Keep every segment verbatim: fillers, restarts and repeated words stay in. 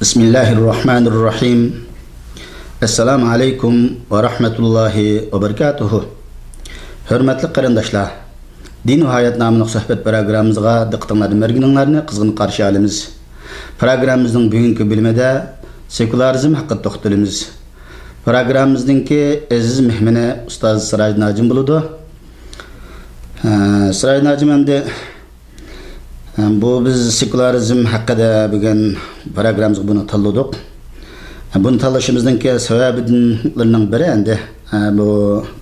بىسمىللاھىررەھمانىررەھىم. ئەسسالامۇ ئەلەيكۇم ۋە رەھمەتۇللاھى ۋە بەرىكاتۇھۇ. ھۆرمەتلىك قېرىنداشلار، دىن ۋە ھايات ناملىق سۆھبەت پروگراممىمىزغا دىققىتىڭلارنى بەرگىنىڭلارنى قىزغىن قارشى ئالىمىز. پروگراممىمىزنىڭ بۈگۈنكى بۆلۈمىدە سېكۇلارىزم ھەققىدە توختىلىمىز. پروگراممىمىزنىڭكى ئەزىز مېھمىنى ئۇستاز سىراج ناجىم بولىدۇ. ئە، سىراج ناجىم ئەمدى، ئە، بۇ بىز سېكۇلارىزم ھەققىدە بۈگۈن پروگراممىمىزغا بۇنى تاللىدۇق. ئە، بۇنى تاللىشىمىزنىڭكى سەۋەبىدىنلىرىنىڭ بىرى ئەمدى، ئە، بۇ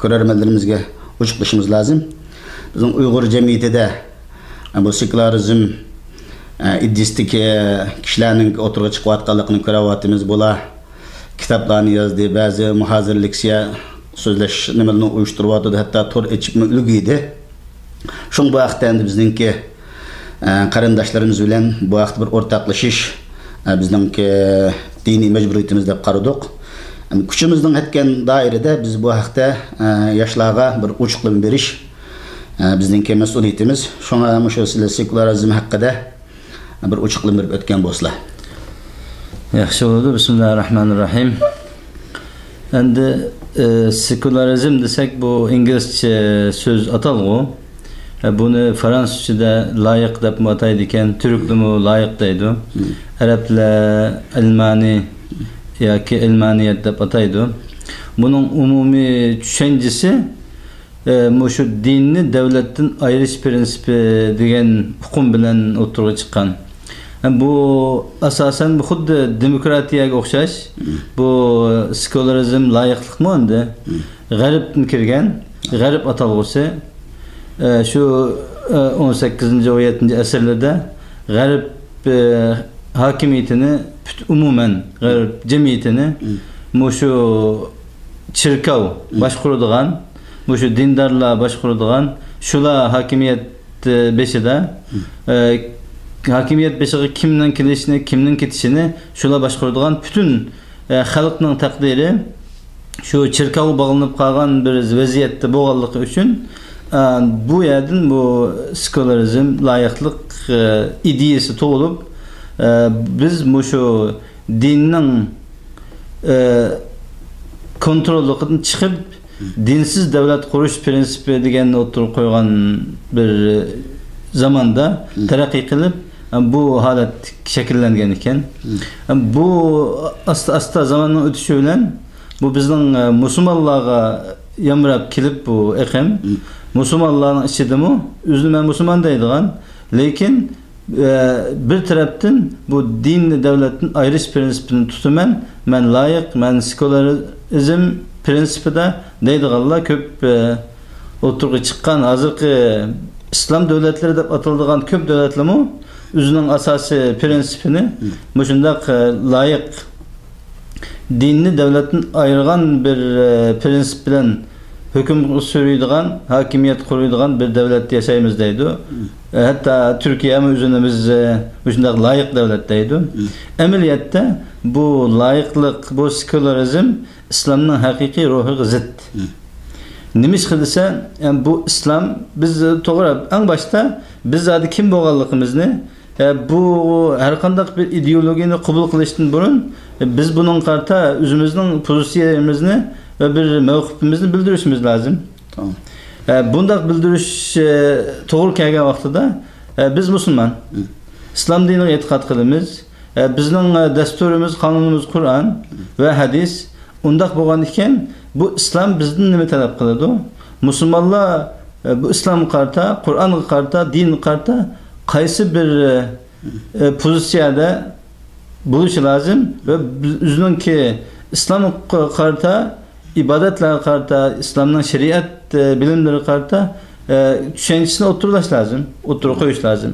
كۆرەرمەنلىرىمىزگە ئوچۇقلىشىمىز لازىم. بىزنىڭ ئۇيغۇر جەمئىيىتىدە، ئە، بۇ سېكۇلارىزم، ئە، ئىدىيىسىدىكى كىشىلەرنىڭ ئوتتۇرىغا چىقىۋاتقانلىقىنى كۆرۈۋاتىمىز. بۇلار كىتابلارنى يازدى، بەزى مۇھازىرە، لېكسىيە، سۆزلەش نېمىلىرىنى ئۇيۇشتۇرۇۋاتىدۇ، ھەتتا تور ئېچىپمۇ ئۈلگۈردى. شۇڭا بۇ ھەقتە ئەمدى بىزنىڭكى، ئە، قېرىنداشلىرىمىز بىلەن بۇ ھەقتە بىر ئورتاقلىشىش، ئە، بىزنىڭكى دىنىي مەجبۇرىيىتىمىز دەپ قارىدۇق. ئەمدى كۈچىمىزنىڭ يەتكەن دائىرىدە بىز بۇ ھەقتە، ئە، ياشلارغا بىر ئوچۇقلىما بېرىش، ئە، بىزنىڭكى مەسئۇلىيىتىمىز. شۇڭا مۇشۇ سىلەر سېكۇلارىزم ھەققىدە بىر ئوچۇقلىما بېرىپ ئۆتكەن بولسىلا. ياخشى بولىدۇ. بىسمىللاھىررەھمانىررەھىم. ئەمدى، ئە، سېكۇلارىزم دېسەك، بۇ ئىنگلىزچە سۆز ئاتالغۇ. ئە، بۇنى فارانسۇزچىدا لايىق دەپمۇ ئاتايدىكەن، تۈركلىرمۇ لايىق دەيدۇ. مم. ئەرەبلەر ئەلمانىي ياكى ئەلمانىيەت دەپ ئاتايدۇ. بۇنىڭ ئومۇمىي چۈشەنچىسى، ئە، مۇشۇ دىننى دۆلەتتىن ئايرىش پىرىنسىپى دېگەن ئۇقۇم بىلەن ئوتتۇرىغا چىققان. ئە، بۇ ئاساسەن بۇ خۇددى دېموكراتىيەگە ئوخشاش. مم. بۇ سېكۇلارىزم لايىقلىقمۇ ئەمدى؟ مم. غەربتىن كىرگەن، غەرب ئاتالغۇسى. ئە، شۇ، ئە، ئون سەككىزىنچى، ئون يەتتىنچى ئەسىرلەردە غەرب، ئە، ھاكىمىيىتىنى پۈت-، ئومۇمەن غەرب جەمئىيىتىنى مم. مۇشۇ چېركاۋ مم. باشقۇرىدىغان، مۇشۇ دىندارلار باشقۇرىدىغان، شۇلار ھاكىمىيەت، ئە، بېشىدا، مم. ئە، ھاكىمىيەت بېشىغا كىمنىڭ كېلىشىنى، كىمنىڭ كېتىشىنى شۇلار باشقۇرىدىغان پۈتۈن، ئە، خەلقنىڭ تەقدىرى شۇ چېركاۋغا باغلىنىپ قالغان بىر ۋەزىيەتتە بولغانلىقى ئۈچۈن، ئە، بۇ يەردىن بۇ سېكۇلارىزم، لايىقلىق، ئە، ئىدىيىسى تۇغۇلۇپ، ئە، بىز مۇشۇ دىننىڭ، ئە، كونتروللۇقىدىن چىقىپ، دىنسىز دۆلەت قۇرۇش پىرىنسىپى دېگەننى ئوتتۇرىغا قويغان بىر زاماندا مم. تەرەققىي قىلىپ، بۇ ھالەت شەكىللەنگەن ئىكەن. مم. بۇ ئاستا-ئاستا زاماننىڭ ئۆتۈشى بىلەن بۇ بىزنىڭ، ئە، مۇسۇلمانلارغا يامراپ كېلىپ بۇ ئېقىم، مم. مۇسۇلمانلارنىڭ ئىچىدىمۇ ئۆزىنى مەن مۇسۇلمان دەيدىغان، لېكىن ئە، بىر تەرەپتىن بۇ دىننى دۆلەتتىن ئايرىش پىرىنسىپىنى تۇتىمەن، مەن لايىق، مەن سېكۇلارىزم پىرىنسىپىدا دەيدىغانلار كۆپ، ئە، ئوتتۇرىغا چىققان. ھازىرقى ئىسلام دۆلەتلىرى دەپ ئاتىلىدىغان كۆپ دۆلەتلەرمۇ ئۆزىنىڭ ئاساسىي پىرىنسىپىنى مۇشۇنداق، ئە، لايىق دىننى دۆلەتتىن ئايرىغان بىر، ئە، پىرىنسىپ بىلەن ھۆكۈم سۈرىدىغان، ھاكىمىيەت قۇرىدىغان بىر دۆلەتتە ياشايمىز دەيدۇ. مم. ئە، ھەتتا تۈركىيەمۇ ئۆزىنى بىز، ئە، مۇشۇنداق لايىق دۆلەت دەيدۇ. مم. ئەمەلىيەتتە بۇ لايىقلىق، بۇ سېكۇلارىزم ئىسلامنىڭ ھەقىقىي روھىغا زىت. مم. نېمىشقا دېسە، ئە، بۇ ئىسلام، بىز، ئە، توغرا، ئەڭ باشتا بىز زادى كىم بولغانلىقىمىزنى، ئە، بۇ ھەرقانداق بىر ئىدېئولوگىيەنى قوبۇل قىلىشتىن بۇرۇن، ئە، بىز بۇنىڭغا قارىتا ئۆزىمىزنىڭ پوزىتسىيەمىزنى ۋە بىر مەۋقىپىمىزنى بىلدۈرۈشىمىز لازىم. تامام. ئە، بۇنداق بىلدۈرۈش، ئە، توغرا كەلگەن ۋاقتىدا، ئە، بىز مۇسۇلمان. مم. ئىسلام دىنىغا ئېتىقاد قىلىمىز. ئە، بىزنىڭ، ئە، دەستۇرىمىز، قانۇنىمىز قۇرئان مم. ۋە ھەدىس. ئۇنداق بولغان ئىكەن، بۇ ئىسلام بىزدىن نېمە تەلەپ قىلىدۇ؟ مۇسۇلمانلار، ئە، بۇ ئىسلامغا قارىتا، قۇرئانغا قارىتا، دىنغا قارىتا قايسى بىر، ئە، ئە، پوزىتسىيەدە بولۇشى لازىم ۋە بىز ئۆزىنىڭكى ئىسلامغا قارىتا، ئىبادەتلەرگە قارىتا، ئىسلامنىڭ شەرىئەت، ئە، بىلىملىرىگە قارىتا، ئە، چۈشەنچىسىنى ئوتتۇرىلاش لازىم، ئوتتۇرىغا قويۇش لازىم.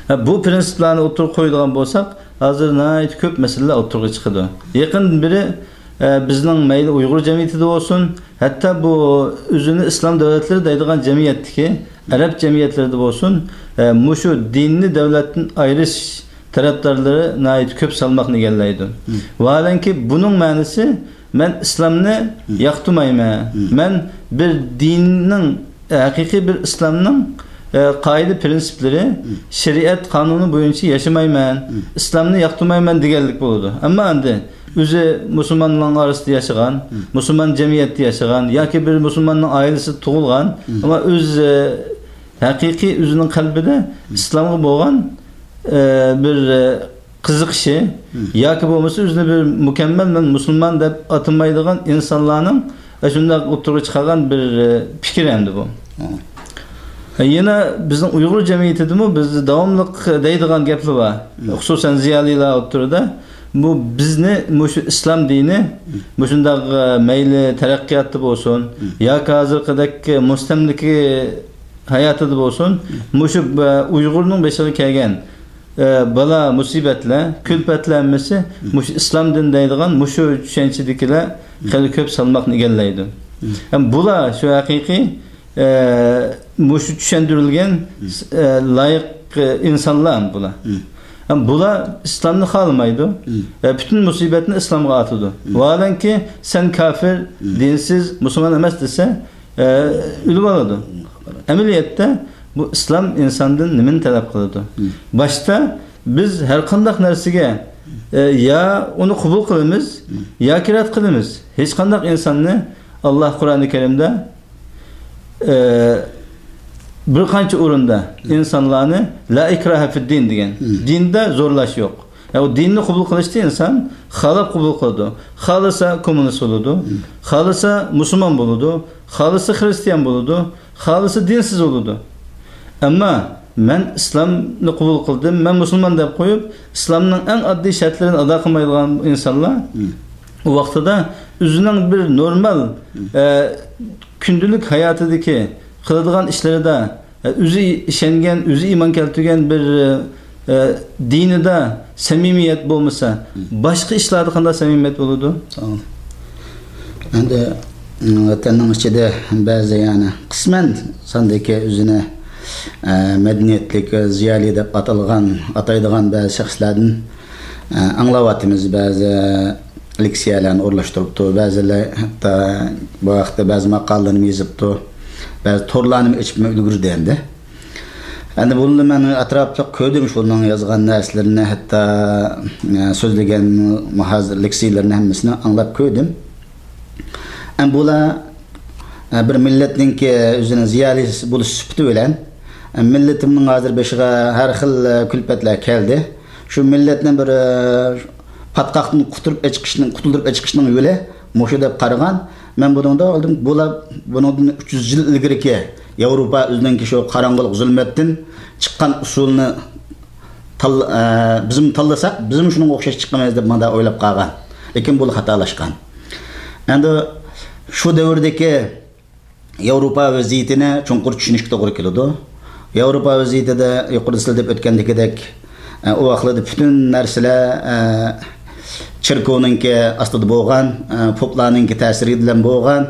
ھە، بۇ پىرىنسىپلارنى ئوتتۇرىغا قويىدىغان بولساق، ھازىر ناھايىتى كۆپ مەسىلىلەر ئوتتۇرىغا چىقىدۇ. يېقىندىن بېرى، ئە، بىزنىڭ مەيلى ئۇيغۇر جەمئىيىتىدە بولسۇن، ھەتتا بۇ ئۆزىنى ئىسلام دۆلەتلىرى دەيدىغان جەمئىيەتتىكى ئەرەب جەمئىيەتلىرىدە بولسۇن، ئە، مۇشۇ دىننى دۆلەتتىن ئايرىش تەرەپدارلىرى ناھايىتى كۆپ سالماقنى ئىگىلەيدۇ. مم. ۋاھالەنكى، بۇنىڭ مەنىسى، مەن ئىسلامنى مم. ياقتۇرمايمەن. مم. مەن بىر دىننىڭ، ھەقىقىي بىر ئىسلامنىڭ، ئە، قائىدە پىرىنسىپلىرى، شەرىئەت قانۇنى بويىچە ياشىمايمەن، ئىسلامنى ياقتۇرمايمەن دېگەنلىك بولىدۇ. ئەمما ئەمدى ئۆزى مۇسۇلمانلارنىڭ ئارىسىدا ياشىغان، مۇسۇلمان جەمئىيەتتە ياشىغان ياكى بىر مۇسۇلماننىڭ ئائىلىسىدە تۇغۇلغان، ئەمما ئۆز، ئە، ھەقىقىي ئۆزىنىڭ قەلبىدە ئىسلامغا بولغان، ئە، بىر، ئە، قىزىقىشى ياكى بولمىسا ئۆزىنى بىر مۇكەممەل مەن مۇسۇلمان دەپ ئاتىمايدىغان ئىنسانلارنىڭ ئاشۇنداق ئوتتۇرىغا چىقارغان بىر، ئە، پىكرى ئەمدى بۇ. ئە، يەنە بىزنىڭ ئۇيغۇر جەمئىيىتىدىمۇ بىز داۋاملىق دەيدىغان گەپلەر بار. خۇسۇسەن زىيالىيلار ئوتتۇرىدا بۇ بىزنى مۇشۇ ئىسلام دىنى مۇشۇنداق، ئە، مەيلى تەرەققىياتتا بولسۇن ياكى ھازىرقىدەك مۇستەملىكە ھاياتىدا بولسۇن، مۇشۇ، ئە، ئۇيغۇرنىڭ بېشىغا كەلگەن ئە، بالا مۇسىبەتلەر، كۈلپەتلەر ھەممىسى مۇشۇ ئىسلام دىنى دەيدىغان مۇشۇ چۈشەنچىدىكىلەر خېلى كۆپ سالماقنى ئىگىلەيدۇ. ھەم بۇلار شۇ ھەقىقىي، ئە، مۇشۇ چۈشەندۈرۈلگەن، ئە، لايىق، ئە، ئىنسانلار ھەم بۇلار. ھەم بۇلار ئىسلامنى خالىمايدۇ. ئە، پۈتۈن مۇسىبەتنى ئىسلامغا ئاتىدۇ. ۋاھالەنكى، سەن كافىر، دىنسىز، مۇسۇلمان ئەمەس دېسە، ئە، ئۆلۈۋالىدۇ. ئەمەلىيەتتە بۇ ئىسلام ئىنساندىن نېمىنى تەلەپ قىلىدۇ؟ باشتا بىز ھەر قانداق نەرسىگە، ئە، يا ئۇنى قوبۇل قىلىمىز، ياكى رەت قىلىمىز. ھېچقانداق ئىنساننى، ئاللا قۇرئانى كەرىمدە، ئە، بىر قانچە ئورۇندا ئىنسانلارنى لا ئىكراھە فىددىن دېگەن. دىندا زورلاش يوق. يا، ئۇ دىننى قوبۇل قىلىشتا ئىنسان خالاپ قوبۇل قىلىدۇ. خالىسا كوممۇنىست بولىدۇ، خالىسا مۇسۇلمان بولىدۇ، خالىسا خرىستىيان بولىدۇ، خالىسا دىنسىز بولىدۇ. ئەمما مەن ئىسلامنى قوبۇل قىلدىم، مەن مۇسۇلمان دەپ قويۇپ، ئىسلامنىڭ ئەڭ ئاددىي شەرتلىرىنى ئادا قىلمايدىغان ئىنسانلار ئۇ ۋاقتىدا ئۆزىنىڭ بىر نورمال، ئە، كۈندىلىك ھاياتىدىكى قىلىدىغان ئىشلىرىدا ئۆزى ئىشەنگەن، ئۆزى ئىمان كەلتۈرگەن بىر، ئە، دىنىدا سەمىمىيەت بولمىسا، باشقا ئىشلاردا قانداق سەمىمىيەت بولىدۇ؟ ساڭ. ئەمدى، م، ۋەتەننىڭ ئىچىدە بەزى، يەنى قىسمەن ساندىكى ئۆزىنى، ئە، مەدەنىيەتلىك، زىيالىي دەپ ئاتالغان، ئاتايدىغان بەزى شەخسلەردىن، ئە، ئاڭلاۋاتىمىز. بەزى لېكسىيەلەرنى ئورۇنلاشتۇرۇپتۇ، بەزىلەر ھەتتا بۇ ھەقتە بەزى ماقالىلەرنى يېزىپتۇ، بەزى تورلارنى ئېچىپمۇ ئۈلگۈردى ئەمدى. ئەمدى بۇنى مەن ئەتراپلىق كۆردۈم، شۇنىڭ يازغان نەرسىلىرىنى، ھەتتا، ئە، سۆزلىگەن مۇھازىر لېكسىيەلىرىنى ھەممىسىنى ئاڭلاپ كۆردۈم. ئەمدى بۇلار، ئە، بىر مىللەتنىڭكى ئۆزىنىڭ زىيالىيسى بولۇش سۈپىتى بىلەن، ئە، مىللىتىمنىڭ ھازىر بېشىغا ھەر خىل، ئە، كۈلپەتلەر كەلدى. شۇ مىللەتنى بىر، ئە، پاتقاقتىن قۇتۇلۇپ ئېچىقىشنىڭ، قۇتۇلدۇرۇپ ئېچىقىشنىڭ يولى مۇشۇ دەپ قارىغان. مەن بۇنىڭدا ئالدىن بۇلار بۇنىڭدىن ئۈچ يۈز يىل ئىلگىرىكى ياۋروپا ئۆزىنىڭكى شۇ قاراڭغۇلۇق زۇلمەتتىن چىققان ئۇسۇلنى تال-، ئە، بىزمۇ تاللىساق، بىزمۇ شۇنىڭغا ئوخشاش چىقىمىز دەپ مانا ئويلاپ قالغان. لېكىن بۇلار خاتالاشقان. ئەمدى شۇ دەۋردىكى ياۋروپا ۋەزىيىتىنى چوڭقۇر چۈشىنىشكە توغرا كېلىدۇ. ياۋروپا ۋەزىيىتىدە يۇقىرىدا سىلىدىپ ئۆتكەندىكىدەك، ئە، ئۇ ۋاقىتلاردا پۈتۈن نەرسىلەر، ئە، چېركاۋنىڭكى ئاستىدا بولغان، ئە، پوپلارنىڭكى تەسىرى بىلەن بولغان،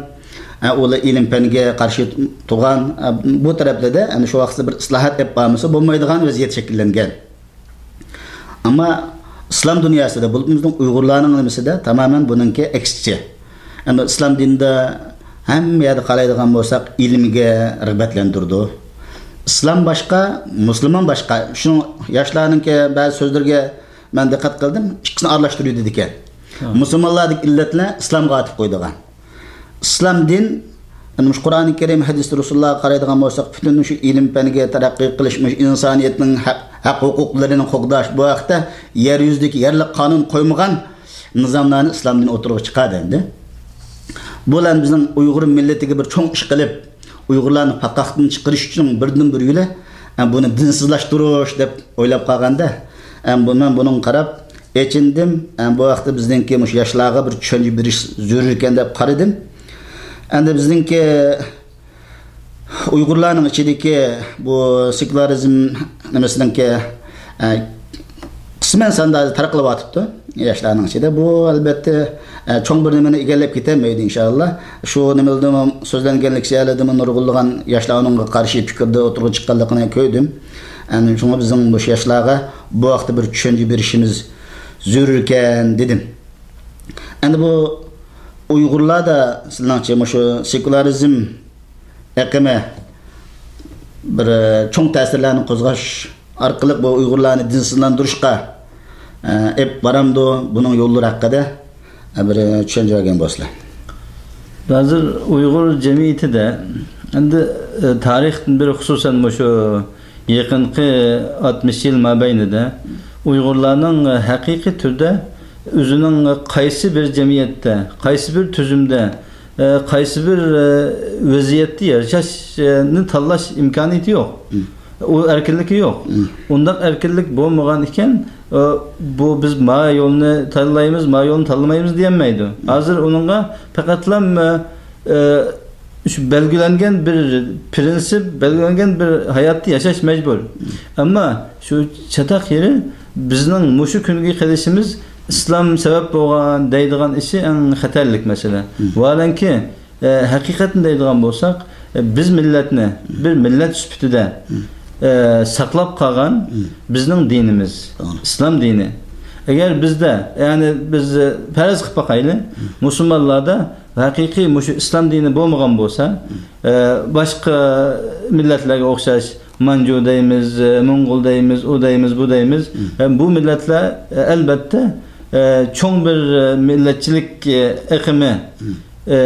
ئە، ئۇلار ئىلىم-پەنگە قارشى تۇرغان، ئە، بۇ تەرەپلەردە، ئەنە، شۇ ۋاقىتتا بىر ئىسلاھات ئېلىپ بارمىسا بولمايدىغان ۋەزىيەت شەكىللەنگەن. ئەمما ئىسلام دۇنياسىدا، بولۇپمۇ بىزنىڭ ئۇيغۇرلارنىڭ نېمىسىدە تامامەن بۇنىڭكى ئەكسىچە. ئەمما ئىسلام دىنىدا ھەممە يەردە قارايدىغان بولساق، ئىلىمگە رىغبەتلەندۈرىدۇ. ئىسلام باشقا، مۇسۇلمان باشقا. شۇنىڭ ياشلارنىڭكى بەزى سۆزلىرىگە مەن دىققەت قىلدىم، ئىككىسىنى ئارىلاشتۇرۇۋېتىدىكەن. ھە. مۇسۇلمانلاردىكى ئىللەتلەر ئىسلامغا ئاتىپ قويىدىغان. ئىسلام دىن، يەنى مۇشۇ قۇرئانى كەرىم، ھەدىسى رەسۇلۇللاھقا قارايدىغان بولساق، پۈتۈن شۇ ئىلىم-پەنگە تەرەققىي قىلىش، مۇشۇ ئىنسانىيەتنىڭ ھەق، ھەق-ھوقۇقلىرىنى قوغداش، بۇ ھەقتە يەر يۈزىدىكى يەرلىك قانۇن قويمىغان نىزاملارنى ئىسلام دىنى ئوتتۇرىغا چىقاردى ئەمدى. بۇ بىلەن بىزنىڭ ئۇيغۇر مىللىتىگە بىر چوڭ ئىش قىلىپ، ئۇيغۇرلارنى پاتقاقتىن چىقىرىش ئۈچۈن بىردىنبىر يولى، ئە، بۇنى دىنسىزلاشتۇرۇش دەپ ئويلاپ قالغاندا، ئە، بۇ، مەن بۇنىڭغا قاراپ ئېچىندىم. ئە، بۇ ھەقتە بىزنىڭكى مۇشۇ ياشلارغا بىر چۈشەنچە بېرىش زۆرۈر ئىكەن دەپ قارىدىم. ئەمدى بىزنىڭكى ئۇيغۇرلارنىڭ ئىچىدىكى بۇ سېكۇلارىزم نېمىسىنىڭكى، ئە، قىسمەن ساندا تارقىلىۋاتىپتۇ ياشلارنىڭ ئىچىدە. بۇ، ئەلۋەتتە، ئە، چوڭ بىر نېمىنى ئىگىلەپ كېتەلمەيدۇ، ئىنشائاللا. شۇ نېمىلىرىمۇ سۆزلەنگەنلىك شەھەرلەردىمۇ نۇرغۇنلىغان ياشلار ئۇنىڭغا قارشى پىكىردە ئوتتۇرىغا چىققانلىقىنى كۆردۈم. ئەنە شۇڭا بىزنىڭ مۇشۇ ياشلارغا بۇ ھەقتە بىر چۈشەنچە بېرىشىمىز زۆرۈركەن دېدىم. ئەمدى بۇ ئۇيغۇرلاردا سىلەرنىڭچە مۇشۇ سېكۇلارىزم ئېقىمى بىر، ئە، چوڭ تەسىرلەرنى قوزغاش ئارقىلىق بۇ ئۇيغۇرلارنى دىنسىزلاندۇرۇشقا، ئە، ئېلىپ بارامدۇ؟ بۇنىڭ يوللىرى ھەققىدە، ئە، بىر، ئە، چۈشەنچە بەرگەن بولسىلەر. ھازىر ئۇيغۇر جەمئىيىتىدە ئەمدى، ئە، تارىختىن بېرى، خۇسۇسەن مۇشۇ يېقىنقى ئاتمىش يىل مابەينىدە ئۇيغۇرلارنىڭ، ئە، ھەقىقىي تۈردە ئۆزىنىڭ قايسى بىر جەمئىيەتتە، قايسى بىر تۈزۈمدە، ئە، قايسى بىر، ئە، ۋەزىيەتتە ياشاشنى تاللاش ئىمكانىيىتى يوق. مم. ئۇ ئەركىنلىكى يوق. مم. ئۇنداق ئەركىنلىك بولمىغان ئىكەن، ئە، بۇ بىز ما يولنى تاللايمىز، ما يولنى تاللىمايمىز دېيەلمەيدۇ. ھازىر ئۇنىڭغا پەقەتلا، ئە، ئە، شۇ بەلگىلەنگەن بىر پىرىنسىپ، بەلگىلەنگەن بىر ھاياتتا ياشاش مەجبۇر. مم. ئەمما شۇ چاتاق يېرى بىزنىڭ مۇشۇ كۈنگە قېلىشىمىز ئىسلام سەۋەب بولغان دەيدىغان ئىشى ئەڭ خەتەرلىك مەسىلە. مم. ۋاھالەنكى، ئە، ھەقىقەتنى دەيدىغان بولساق، ئە، بىز مىللەتنى بىر مىللەت سۈپىتىدە، مم. ئە، ساقلاپ قالغان مم. بىزنىڭ دىنىمىز، توغرا. ئىسلام دىنى. ئەگەر بىزدە، يەنى بىز، ئە، پەرەز قىلىپ باقايلى، مم. مۇسۇلمانلاردا ھەقىقىي مۇشۇ ئىسلام دىنى بولمىغان بولسا، مم. ئە، باشقا مىللەتلەرگە ئوخشاش مانجۇ دەيمىز، ئە، موڭغۇل دەيمىز، ئۇ دەيمىز، بۇ دەيمىز. مم. ئە، بۇ مىللەتلەر، ئە، ئەلبەتتە، ئە، چوڭ بىر، ئە، مىللەتچىلىك، ئە، ئېقىمى، مم. ئە،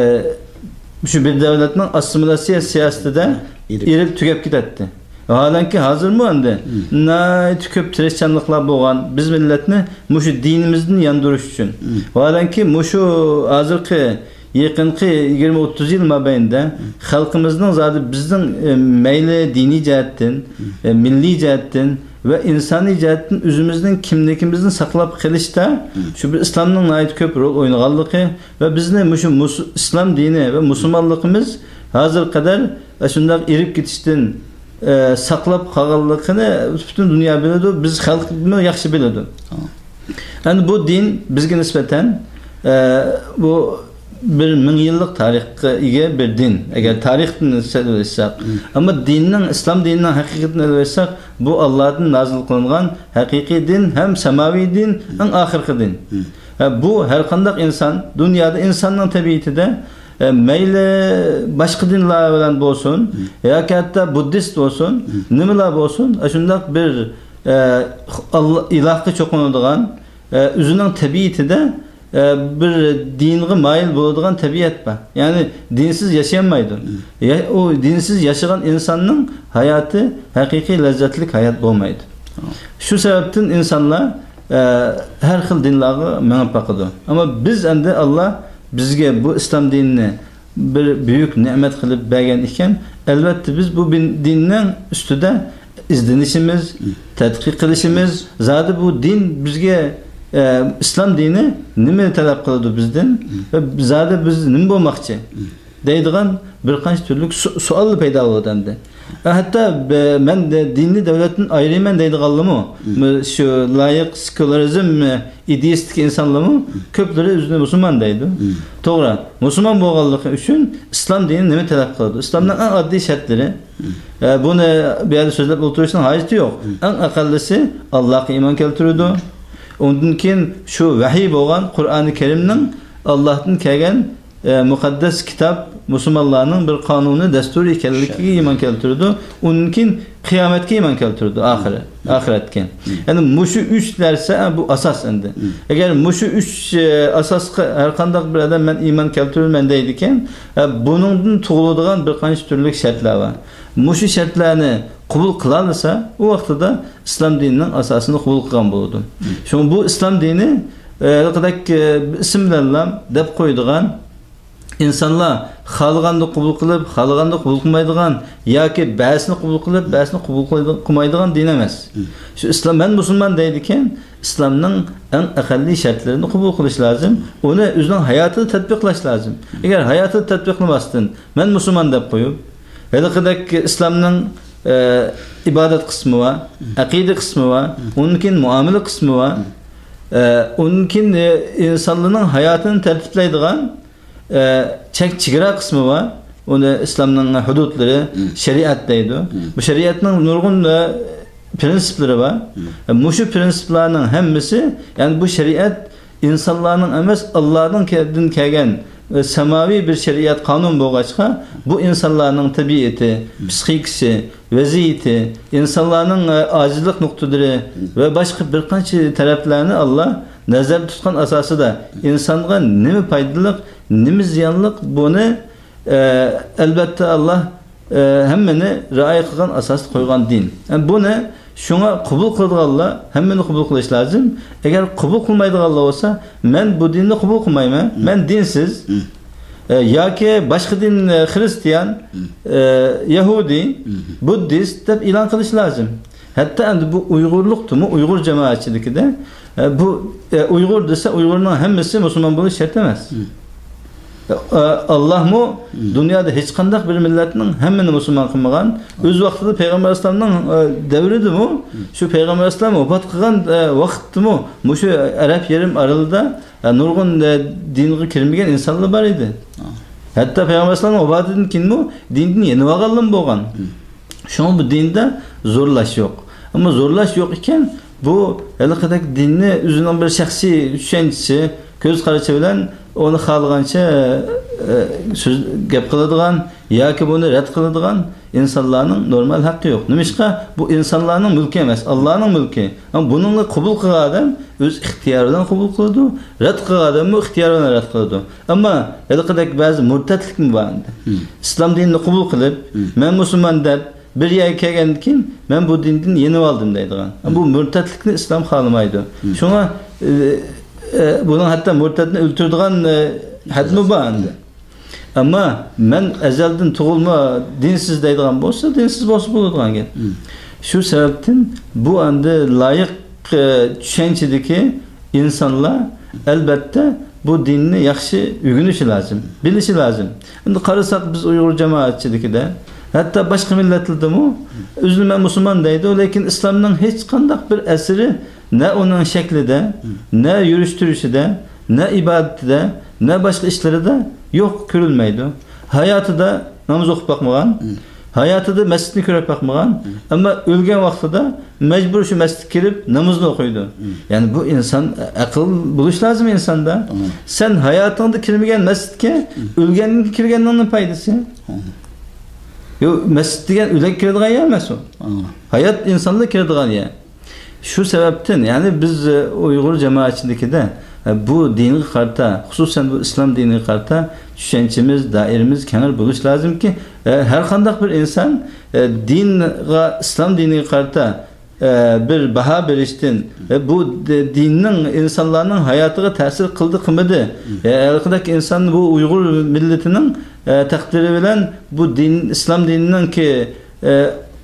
شۇ بىر دۆلەتنىڭ ئاسسىمىلياتسىيە سىياسىتىدە ئېرىپ. ئېرىپ تۈگەپ كېتەتتى. ۋاھالەنكى ھازىرمۇ ئەمدى مم. ناھايىتى كۆپ تىرىشچانلىقلار بولغان بىز مىللەتنى مۇشۇ دىنىمىزدىن ياندۇرۇش ئۈچۈن. مم. ۋاھالەنكى مۇشۇ ھازىرقى يېقىنقى يىگىرمە ئوتتۇز يىل مابەينىدە مم. خەلقىمىزنىڭ زادى بىزنىڭ، ئە، مەيلى دىنىي جەھەتتىن، مم. ئە، مىللىي جەھەتتىن ۋە ئىنسانىي جەھەتتىن ئۆزىمىزنىڭ كىملىكىمىزنى ساقلاپ قېلىشتا مم. شۇ بىر ئىسلامنىڭ ناھايىتى كۆپ رول ئوينىغانلىقى ۋە بىزنى مۇشۇ مۇس-، ئىسلام دىنى ۋە مۇسۇلمانلىقىمىز ھازىرغا قەدەر ئاشۇنداق ئېرىپ كېتىشتىن، ئە، ساقلاپ قالغانلىقىنى پۈتۈن دۇنيا بىلىدۇ، بىز خەلقمۇ ياخشى بىلىدۇ. تامام. ئەمدى بۇ دىن بىزگە نىسبەتەن، ئە، بۇ بىر مىڭ يىللىق تارىخقا ئىگە بىر دىن. ئەگەر تارىختىن سەل ئېلىشساق. مم. ئەمما دىننىڭ، ئىسلام دىنىنىڭ ھەقىقىتىنى ئېلىۋەتسەك، بۇ ئاللادىن نازىل قىلىنغان ھەقىقىي دىن ھەم ساماۋىي دىن، مم. ئەڭ ئاخىرقى دىن. مم. ھە، بۇ ھەر قانداق ئىنسان، دۇنيادا ئىنساننىڭ تەبىئىتىدە، ئە، مەيلى باشقا دىنلار بىلەن بولسۇن، مم. ياكى ھەتتا بۇددىست بولسۇن، مم. نېمىلا بولسۇن، ئاشۇنداق بىر، ئە، ئاللا، ئىلاھقا چوقۇنىدىغان، ئە، ئۆزىنىڭ تەبىئىتىدە، ئە، بىر دىنغا مايىل بولىدىغان تەبىئەت بار. يەنى دىنسىز ياشىيالمايدۇ. مم. يا-، ئۇ دىنسىز ياشىغان ئىنساننىڭ ھاياتى ھەقىقىي لەززەتلىك ھايات بولمايدۇ. تامام. شۇ سەۋەبتىن ئىنسانلار، ئە، ھەر خىل دىنلارغا مېڭىپ باقىدۇ. ئەمما بىز ئەمدى ئاللا بىزگە بۇ ئىسلام دىنىنى بىر بۈيۈك نېمەت قىلىپ بەرگەن ئىكەن، ئەلۋەتتە بىز بۇ بىن-، دىننىڭ ئۈستىدە ئىزدىنىشىمىز، مم. تەتقىق قىلىشىمىز، زادى بۇ دىن بىزگە، ئە، ئىسلام دىنى نېمىنى تەلەپ قىلىدۇ بىزدىن؟ مم. ۋە زادى بىز نېمە بولماقچى؟ مم. دەيدىغان بىر قانچە تۈرلۈك سو-، سوئاللار پەيدا بولىدۇ ئەمدى. ئە، ھەتتا بە-، مەن دە-، دىننى دەۋلەتتىن ئايرىيمەن دەيدىغانلىمۇ، مم. مۇ-، شۇ لايىق سېكۇلارىزم، ئە، ئىدېيىسىدىكى ئىنسانلارمۇ مم. كۆپلىرى ئۆزىنى مۇسۇلمان دەيدۇ. مم. توغرا، مۇسۇلمان بولغانلىقى ئۈچۈن ئىسلام دىنى نېمە تەلەپ قىلىدۇ؟ ئىسلامنىڭ ئەڭ ئاددىي شەرتلىرى، مم. ئە، بۇنى بۇ يەردە سۆزلەپ ئولتۇرۇشنىڭ ھاجىتى يوق. مم. ئەڭ ئەقەللىسى ئاللاغا ئىمان كەلتۈرىدۇ. ئۇندىن كېيىن شۇ ۋەھىي بولغان قۇرئانى كەرىمنىڭ ئاللاھتىن كەلگەن، ئە، مۇقەددەس كىتاب مۇسۇلمانلارنىڭ بىر قانۇنى، دەستۇرى ئىكەنلىكىگە ئىمان كەلتۈرىدۇ. ئۇندىن كېيىن قىيامەتكە ئىمان كەلتۈرىدۇ، ئاخىرى، مم. ئاخىرەتكە. مم. يەنى مۇشۇ ئۈچ نەرسە، ئە، بۇ ئاساس ئەمدى. مم. ئەگەر مۇشۇ ئۈچ، ئە، ئاساسقا ھەر قانداق بىر ئادەم مەن ئىمان كەلتۈرىمەن دەيدىكەن، ئە، بۇنىڭدىن تۇغۇلىدىغان بىر قانچە تۈرلۈك شەرتلەر بار. مۇشۇ شەرتلەرنى قوبۇل قىلالىسا، ئۇ ۋاقتىدا ئىسلام دىنىنىڭ ئاساسىنى قوبۇل قىلغان بولىدۇ. مم. شۇڭا بۇ ئىسلام دىنى، ئە، ھېلىقىدەك، ئە، ئىسىم بىلەنلا دەپ قويىدىغان، ئىنسانلار خالىغاندا قوبۇل قىلىپ، خالىغاندا قوبۇل قىلمايدىغان ياكى بەزىسىنى قوبۇل قىلىپ، بەزىسىنى قوبۇل قىلىدىغان، قىلمايدىغان دىن ئەمەس. مم. شۇ ئىسلام، مەن مۇسۇلمان دەيدىكەن، ئىسلامنىڭ ئەڭ ئەقەللىي شەرتلىرىنى قوبۇل قىلىش لازىم. ئۇنى ئۆزىنىڭ ھاياتىدا تەتبىقلاش لازىم. مم. ئەگەر ھاياتىدا تەتبىقلىماستىن، مەن مۇسۇلمان دەپ قويۇپ، ھېلىقىدەك ئىسلامنىڭ، ئە، ئىبادەت قىسمى بار، مم. ئەقىدە قىسمى بار، مم. ئۇندىن كېيىن مۇئامىلە قىسمى بار. مم. ئە، ئۇندىن كېيىن، ئە، ئىنسانلارنىڭ ھاياتىنى تەرتىپلەيدىغان ئە، چەك-چېگرا قىسمى بار. ئۇنى ئىسلامنىڭ ھۇدۇدلىرى، مم. شەرىئەت دەيدۇ. مم. بۇ شەرىئەتنىڭ نۇرغۇن، ئە، پىرىنسىپلىرى بار. مم. ئە، مۇشۇ پىرىنسىپلارنىڭ ھەممىسى، يەنى بۇ شەرىئەت ئىنسانلارنىڭ ئەمەس، ئاللادىن كە-، دىن كەلگەن ساماۋىي بىر شەرىئەت قانۇن بولغاچقا، بۇ ئىنسانلارنىڭ تەبىئىتى، پسىخىكىسى، ۋەزىيىتى، ئىنسانلارنىڭ، ئە، ئاجىزلىق نۇقتىلىرى ۋە باشقا بىر قانچە تەرەپلەرنى ئاللا نەزەردە تۇتقان ئاساسىدا ئىنسانغا نېمە پايدىلىق، نېمە زىيانلىق، بۇنى، ئە، ئەلۋەتتە ئاللا، ئە، ھەممىنى رىئايە قىلغان ئاساستا قويغان دىن. ئە، بۇنى شۇڭا قوبۇل قىلىدىغانلار ھەممىنى قوبۇل قىلىش لازىم. ئەگەر قوبۇل قىلمايدىغانلار بولسا، مەن بۇ دىننى قوبۇل قىلمايمەن، مەن دىنسىز. ئە، ياكى باشقا دىن، ئە، خرىستىيان، ئە، يەھۇدىي، بۇددىست دەپ ئېلان قىلىش لازىم. ھەتتا ئەمدى بۇ ئۇيغۇرلۇقتىمۇ، ئۇيغۇر جامائەتچىلىكىدە، ئە، بۇ، ئە، ئۇيغۇر دېسە، ئۇيغۇرنىڭ ھەممىسى مۇسۇلمان بولۇش شەرت ئەمەس. ئە، ئاللاھمۇ دۇنيادا ھېچقانداق بىر مىللەتنىڭ ھەممىنى مۇسۇلمان قىلمىغان. ئۆز ۋاقتىدا پەيغەمبەر ئەلەيھىسسالامنىڭ، ئە، دەۋرىدىمۇ، شۇ پەيغەمبەر ئەلەيھىسسالام ۋاپات قىلغان، ئە، ۋاقىتتىمۇ مۇشۇ ئەرەب يېرىم ئارىلىدا، ئە، نۇرغۇن، ئە، دىنغا كىرمىگەن ئىنسانلار بار ئىدى. ھەتتا پەيغەمبەر ئەلەيھىسسالامنىڭ ۋاپاتىدىن كېيىنمۇ دىندىن يېنىۋالغانلارمۇ بولغان. شۇڭا بۇ دىندا زورلاش يوق. ئەمما زورلاش يوق ئىكەن، بۇ ھېلىقىدەك دىننى ئۆزىنىڭ بىر شەخسىي چۈشەنچىسى، كۆز قارىشى بىلەن ئۇنى خالىغانچە، ئە، سۆز، گەپ قىلىدىغان ياكى بۇنى رەت قىلىدىغان ئىنسانلارنىڭ نورمال ھەققى يوق. نېمىشقا؟ بۇ ئىنسانلارنىڭ مۈلكى ئەمەس، ئاللانىڭ مۈلكى. ئەمما بۇنىڭغا قوبۇل قىلغان ئادەم ئۆز ئىختىيارى بىلەن قوبۇل قىلىدۇ، رەت قىلغان ئادەممۇ ئىختىيارى بىلەن رەت قىلىدۇ. ئەمما ھېلىقىدەك بەزى مۇرتەتلىكمۇ بار ئەمدى. ئىسلام دىنىنى قوبۇل قىلىپ، مەن مۇسۇلمان دەپ، بىر يەرگە كەلگەندىن كېيىن، مەن بۇ دىندىن يېنىۋالدىم دەيدىغان. بۇ مۇرتەتلىكنى ئىسلام خالىمايدۇ. شۇڭا، ئە، ئە، بۇنىڭ ھەتتا مۇرتەتنى ئۆلتۈرىدىغان، ئە، ھەدمۇ بار ئەمدى. ئەمما مەن ئەزەلدىن تۇغۇلما دىنسىز دەيدىغان بولسا، دىنسىز بولسا بولىدىغان گەپ. شۇ سەۋەبتىن بۇ ئەمدى لايىق، ئە، چۈشەنچىدىكى ئىنسانلار، ئەلۋەتتە، بۇ دىننى ياخشى ئۆگىنىشى لازىم، بىلىشى لازىم. ئەمدى قارىساق، بىز ئۇيغۇر جامائەتچىلىكىدە، ھەتتا باشقا مىللەتلەردىمۇ ئۆزىنى مەن مۇسۇلمان دەيدۇ، لېكىن ئىسلامنىڭ ھېچقانداق بىر ئەسىرى نە ئۇنىڭ شەكلىدە، نە يۈرۈش-تۇرۇشىدا، نە ئىبادىتىدە، نە باشقا ئىشلىرىدا يوق، كۆرۈلمەيدۇ. ھاياتىدا ناماز ئوقۇپ باقمىغان، ھاياتىدا مەسچىتنى كۆرۈپ باقمىغان، ئەمما ئۆلگەن ۋاقتىدا مەجبۇر شۇ مەسچىتكە كىرىپ نامىزىنى ئوقۇيدۇ. يەنى بۇ ئىنسان، ئەقىل بولۇش لازىم ئىنساندا. سەن ھاياتىڭدا كىرمىگەن مەسچىتكە ئۆلگەندىن كېيىن كىرگەننىڭ نېمە پايدىسى؟ يوق، مەسچىت دېگەن ئۆلۈك كىرىدىغان يەر ئەمەس ئۇ. ھايات ئىنسانلا كىرىدىغان يەر. شۇ سەۋەبتىن، يەنى بىز، ئە، ئۇيغۇر جامائەتچىلىكىدە، ئە، بۇ دىنغا قارىتا، خۇسۇسەن بۇ ئىسلام دىنىغا قارىتا چۈشەنچىمىز، دائىرىمىز كەڭرى بولۇش لازىمكى، ئە، ھەر قانداق بىر ئىنسان، ئە، دىنغا، ئىسلام دىنىغا قارىتا، ئە، بىر باھا بېرىشتىن، ئە، بۇ د-، دىننىڭ ئىنسانلارنىڭ ھاياتىغا تەسىر قىلدى، قىلمىدى، ئە، ھەرقانداق ئىنسان بۇ ئۇيغۇر مىللىتىنىڭ، ئە، تەقدىرى بىلەن بۇ دىن، ئىسلام دىنىنىڭكى ئە،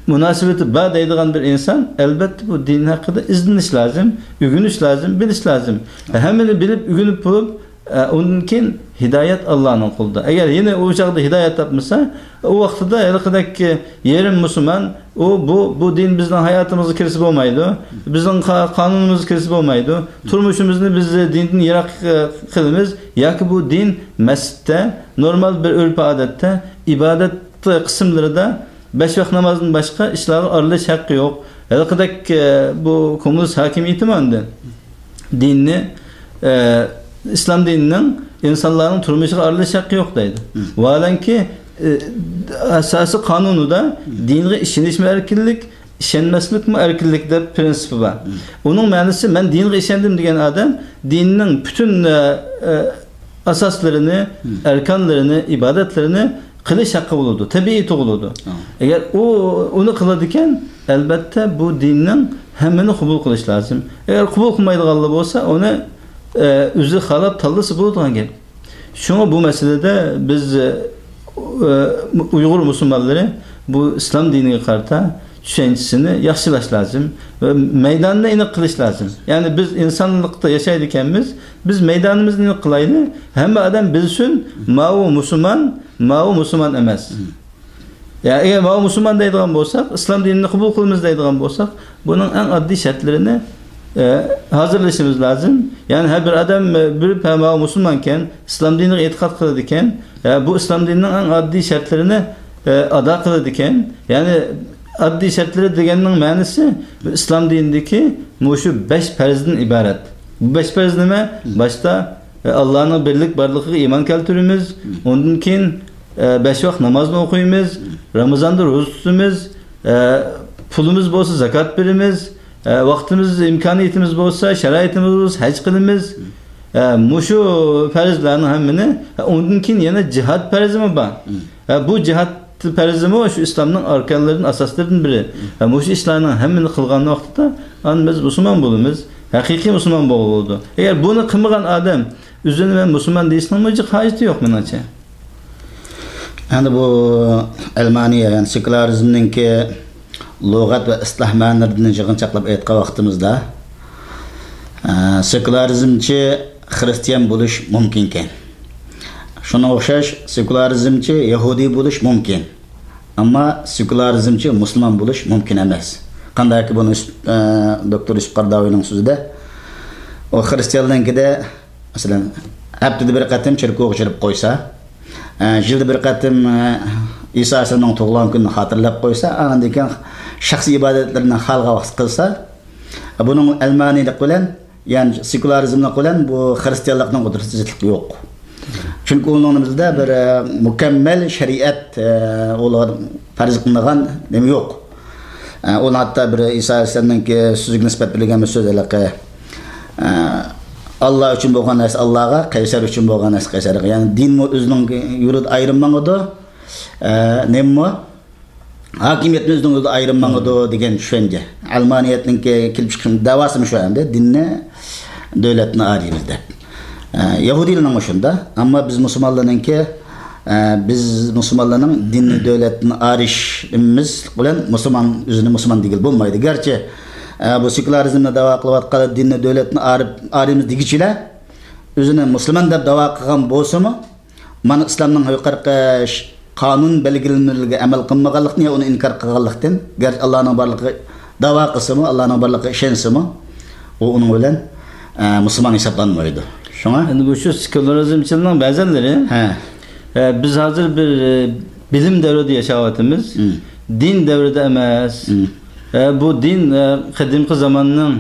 مۇناسىۋىتى بار دەيدىغان بىر ئىنسان، ئەلۋەتتە، بۇ دىن ھەققىدە ئىزدىنىش لازىم، ئۆگىنىش لازىم، بىلىش لازىم. ھەممىنى بىلىپ، ئۆگىنىپ بولۇپ، ئە، ئۇندىن كېيىن ھىدايەت ئاللانىڭ قولىدا. ئەگەر يەنە ئۇ چاغدا ھىدايەت تاپمىسا، ئۇ ۋاقتىدا ھېلىقىدەك يېرىم مۇسۇلمان، ئۇ، بۇ، بۇ دىن بىزنىڭ ھاياتىمىزغا كىرسە بولمايدۇ، بىزنىڭ قا-، قانۇنىمىزغا كىرسە بولمايدۇ، تۇرمۇشىمىزنى بىز دىندىن يىراق، ئە، قىلىمىز ياكى بۇ دىن مەسچىتتە، نورمال بىر ئۆرپ-ئادەتتە، ئىبادەت قىسىملىرىدا بەش ۋاق نامازدىن باشقا ئىشلارغا ئارىلىشىش ھەققى يوق. ھېلىقىدەك، ئە، بۇ كوممۇنىست ھاكىمىيىتىمۇ ئەمدى دىننى، ئە، ئىسلام دىنىنىڭ ئىنسانلارنىڭ تۇرمۇشىغا ئارىلىشىش ھەققى يوق دەيدۇ. ۋاھالەنكى، ئە، ئاساسىي قانۇنىدا دىنغا ئىشىنىشمۇ ئەركىنلىك، ئىشەنمەسلىكمۇ ئەركىنلىك دەپ پىرىنسىپى بار. ئۇنىڭ مەنىسى، مەن دىنغا ئىشەندىم دېگەن ئادەم دىننىڭ پۈتۈن، ئە، ئە، ئاساسلىرىنى، ئەركانلىرىنى، ئىبادەتلىرىنى قىلىش ھەققى بولىدۇ، تەبىئىي تۇغۇلىدۇ. ئەگەر ئۇ ئۇنى قىلىدىكەن، ئەلۋەتتە، بۇ دىننىڭ ھەممىنى قوبۇل قىلىش لازىم. ئەگەر قوبۇل قىلمايدىغانلار بولسا، ئۇنى، ئە، ئۆزى خالاپ تاللىسا بولىدىغان گەپ. شۇڭا بۇ مەسىلىدە بىز، ئە، ئۇيغۇر مۇسۇلمانلىرى بۇ ئىسلام دىنىغا قارىتا چۈشەنچىسىنى ياخشىلاش لازىم ۋە مەيدانىنى ئېنىق قىلىش لازىم. يەنى بىز ئىنسانلىقتا ياشايدىكەنمىز، بىز مەيدانىمىزنى ئېنىق قىلايلى، ھەممە ئادەم بىلسۇن، ماۋۇ مۇسۇلمان، ماۋۇ مۇسۇلمان ئەمەس. يا، ئەگەر ماۋۇ مۇسۇلمان دەيدىغان بولساق، ئىسلام دىنىنى قوبۇل قىلىمىز دەيدىغان بولساق، بۇنىڭ ئەڭ ئاددىي شەرتلىرىنى، ئە، ھازىرلىشىمىز لازىم. يەنى ھەر بىر ئادەم، ئە، بىر پە-، ماۋۇ مۇسۇلمانكەن، ئىسلام دىنىغا ئېتىقاد قىلىدىكەن، ئە، بۇ ئىسلام دىنىنىڭ ئەڭ ئاددىي شەرتلىرىنى، ئە، ئادا قىلىدىكەن. يەنى ئاددىي شەرتلىرى دېگەننىڭ مەنىسى ئىسلام دىنىدىكى مۇشۇ بەش پەرزدىن ئىبارەت. بۇ بەش پەرز نېمە؟ باشتا ئاللانىڭ بىرلىك بارلىقىغا ئىمان كەلتۈرىمىز. ئۇندىن كېيىن، ئە، بەش ۋاق نامازنى ئوقۇيمىز. رامىزاندا روزا تۇتىمىز. ئە، پۇلىمىز بولسا زاكات بېرىمىز. ئە، ۋاقتىمىز، ئىمكانىيىتىمىز بولسا، شارائىتىمىز بولسا، ھەج قىلىمىز. ئە، مۇشۇ پەرزلەرنىڭ ھەممىنى، ئە، ئۇندىن كېيىن يەنە جىھاد پەرزىمۇ بار. ئە، بۇ جىھاد پەرزىمۇ شۇ ئىسلامنىڭ ئاركانلىرىدىن، ئاساسلىرىدىن بىرى. ئە، مۇشۇ ئىشلارنىڭ ھەممىنى قىلغان ۋاقتىدا، ئاندىن بىز مۇسۇلمان بولىمىز. ھەقىقىي مۇسۇلمان بولغىلى بولىدۇ. ئەگەر بۇنى قىلمىغان ئادەم ئۆزىنى مەن مۇسۇلمان دېيىشنىڭمۇ جىق ھاجىتى يوق، مېنىڭچە. ئەمدى بۇ ئەلمانىيە، يەنى سېكۇلارىزمنىڭكى لۇغەت ۋە ئىستىلاھ مەنىلىرىنى يىغىنچاقلاپ ئېيتقان ۋاقتىمىزدا، ئە، سېكۇلارىزمچى خىرىستىيان بولۇش مۇمكىنكەن. شۇنىڭغا ئوخشاش سېكۇلارىزمچى يەھۇدىي بولۇش مۇمكىن. ئەمما سېكۇلارىزمچى مۇسۇلمان بولۇش مۇمكىن ئەمەس. قانداقكى بۇنى يۈسۈپ، ئە، دوكتور يۈسۈپ قاراداۋىنىڭ سۆزىدە، ئۇ خىرىستىيانلارنىڭكىدە، مەسىلەن، ھەپتىدە بىر قېتىم چېركوۋغا چىقىپ قويسا، ئە، يىلدا بىر قېتىم، ئە، ئىسا ئەلەيھىسسالامنىڭ تۇغۇلغان كۈنىنى خاتىرىلەپ قويسا، ئاندىن كېيىن شەخسىي ئىبادەتلىرىنى خالىغان ۋاقىت قىلسا، بۇنىڭ ئەلمانىيلىق بىلەن، يەنى سېكۇلارىزملىق بىلەن بۇ خىرىستىيانلىقنىڭ ئوتتۇرىسىدا زىتلىق يوق. چۈنكى ئۇنىڭ نېمىسىدە بىر، ئە، مۇكەممەل شەرىئەت، ئە، ئۇلار پەرز قىلىنغان نېمە يوق. ئە، ئۇنى ھەتتا بىر ئىسا ئەلەيھىسسالامنىڭكى سۆزىگە نىسبەت بېرىلگەن بىر سۆز ھېلىقى، ئە، ئاللا ئۈچۈن بولغان نەرسە ئاللاغا، قەيسەر ئۈچۈن بولغان نەرسە قەيسەرغا. يەنى دىنمۇ ئۆزىنىڭ يولىدا ئايرىم ماڭىدۇ، ئە، نېمىمۇ؟ ھاكىمىيەتمۇ ئۆزىنىڭ يولىدا ئايرىم ماڭىدۇ دېگەن چۈشەنچە. ئەلمانىيەتنىڭكى كېلىپ چىقىش دەۋاسىمۇ شۇ ئەمدى، دىننى دۆلەتتىن ئايرىيمىز دەپ. ئە، يەھۇدىيلارنىڭمۇ شۇنداق. ئەمما بىز مۇسۇلمانلارنىڭكى، ئە، بىز مۇسۇلمانلارنىڭ دىننى دۆلەتتىن ئايرىشىمىز بىلەن مۇسۇلمان ئۆزىنى مۇسۇلمان دېگىلى بولمايدۇ. گەرچە، ئە، بۇ سېكۇلارىزمنى داۋا قىلىۋاتقان دىننى دۆلەتتىن ئايرىپ، ئايرىيمىز دېگۈچىلەر ئۆزىنى مۇسۇلمان دەپ داۋا قىلغان بولسىمۇ، مانا ئىسلامنىڭ يۇقىرىقى ش-، قانۇن بەلگىلىمىلىرىگە ئەمەل قىلمىغانلىقتىن يا ئۇنى ئىنكار قىلغانلىقتىن، گەرچە ئاللانىڭ بارلىقى داۋا قىلسىمۇ، ئاللانىڭ بارلىقىغا ئىشەنسىمۇ، ئۇ ئۇنىڭ بىلەن، ئە، مۇسۇلمان ھېسابلانمايدۇ. شۇڭا ئەمدى مۇشۇ سېكۇلارىزمچىلارنىڭ بەزىلىرى، ھە. ئە، بىز ھازىر بىر، ئە، بىلىم دەۋرىدە ياشاۋاتىمىز. دىن دەۋرىدە ئەمەس. ئە، بۇ دىن، ئە، قەدىمكى زاماننىڭ،